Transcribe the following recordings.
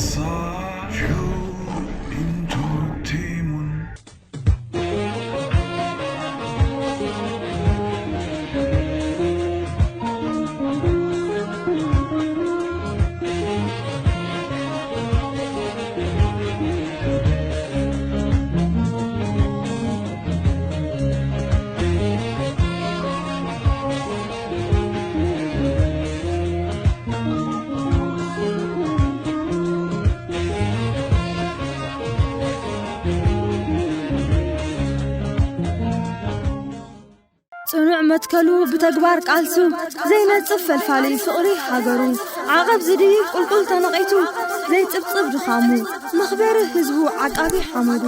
ሳጁ ኢንተርቴይመንት። ጽኑዕ መትከሉ ብተግባር ቃልሱ ዘይነጽፍ ፈልፋሊ ፍቕሪ ሃገሩ ዓቐብ ዝድይብ ቁልቁል ተነቒቱ ዘይጽብጽብ ድኻሙ መኽበሪ ህዝቡ ዓቃቢ ሓመዱ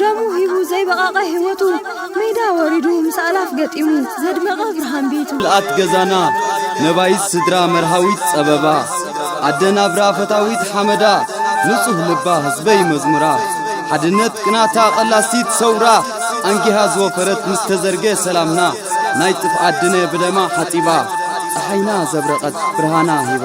ደሙ ሂቡ ዘይበቓቐ ህይወቱ ሜዳ ወሪዱ ምስ ኣላፍ ገጢሙ ዘድመቐ ብርሃን ቤቱ። ምልኣት ገዛና ነባይት ስድራ መርሃዊት ጸበባ ኣደ ናብራ ፈታዊት ሓመዳ ንጹህ ልባ ህዝበይ መዝሙራ ሓድነት ቅናታ ቀላሲት ሰውራ ኣንጊሃ ዝወፈረት ምስ ተዘርገ ሰላምና ናይ ጥፍኣት ድነ ብደማ ሓጺባ ጸሓይና ዘብረቐት ብርሃና ሂባ።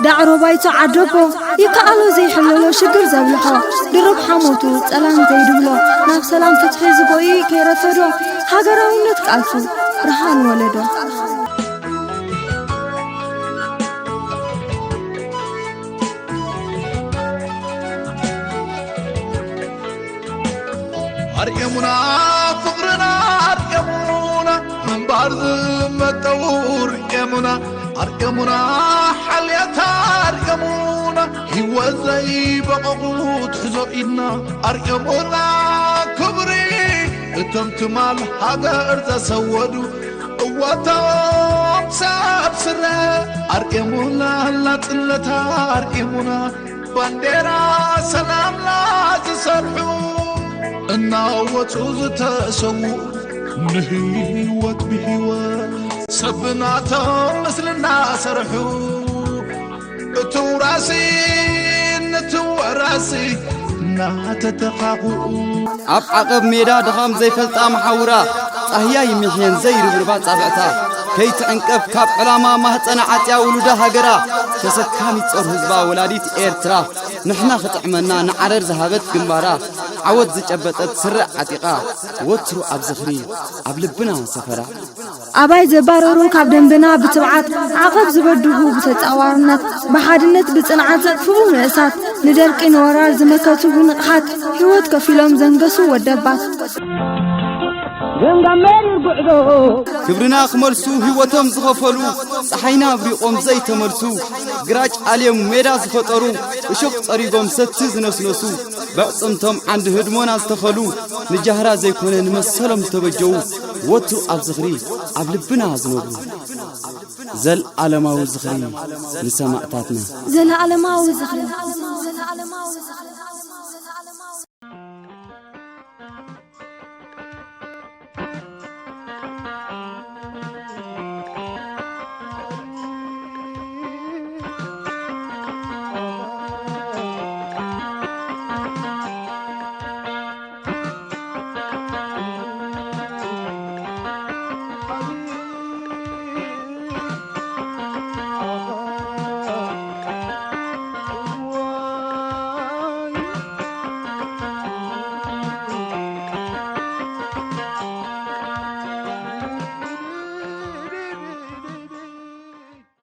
ዳዕሮ ባይቶ ዓደቦ ይከኣሎ ዘይሕለሎ ሽግር ዘብልሖ ድርብ ሓሞቱ ጸላም ዘይድብሎ ናብ ሰላም ፍትሒ ዝጎይ ከይረፈዶ ሃገራውነት ቃልሱ ብርሃን ወለዶ። ኣርእየሙና ፍቕርና ኣርእየሙና ምንባር ዝመጠው ርእየሙና ኣርእየሙና ሓልያታ ኣርእየሙና ህይወት ዘይበቐቑ ትሕዞ ኢድና ኣርእየሙና ክብሪ እቶም ትማል ሃገር ዘሰወዱ እወቶም ሰብ ስረ ኣርእየሙና ናጽነታ ኣርእየሙና ባንዴራ ሰላምና ዝሰርሑ እናወፁ ዝተሰዉ ንህይወት ብህይወት ሰብናቶም ምስልና ሰርሑ እትውራሲ ንትወራሲ እናተተኻኽኡ ኣብ ዓቐብ ሜዳ ድኻም ዘይፈልጣ መሓውራ ጻህያይ ሚሕየን ዘይርብርባ ጻብዕታ ከይትዕንቀፍ ካብ ዕላማ ማህጸና ዓጽያ ውሉዳ ሃገራ ተሰካሚት ጾር ህዝባ ወላዲት ኤርትራ ንሕና ክጥዕመና ንዓረር ዝሃበት ግንባራ ዓወት ዝጨበጠት ስረ ዓጢቓ ወትሩ ኣብ ዝኽሪ ኣብ ልብና ሰፈራ። ኣባይ ዘባረሩ ካብ ደንብና ብትብዓት ዓቐብ ዝበድሁ ብተጻዋርነት ብሓድነት ብጽንዓት ዘጥፍኡ ንእሳት ንደርቂ ንወራር ዝመከቱ ብንቕሓት ህይወት ከፊሎም ዘንገሱ ወደባት። ገምጋም መሪር ጉዕዞ ክብርና ክመልሱ ህይወቶም ዝኸፈሉ ፀሓይና ኣብሪቖም ዘይተመልሱ ግራጭ ኣልዮም ሜዳ ዝፈጠሩ እሾኽ ፀሪጎም ሰቲ ዝነስነሱ ብዕፅምቶም ዓንዲ ህድሞና ዝተኸሉ ንጃህራ ዘይኮነ ንመሰሎም ዝተበጀዉ ወትሩ ኣብ ዝኽሪ ኣብ ልብና ዝነብሩ ዘልኣለማዊ ዝኽሪ ንሰማእታትና። ዘለኣለማዊ ዝኽሪ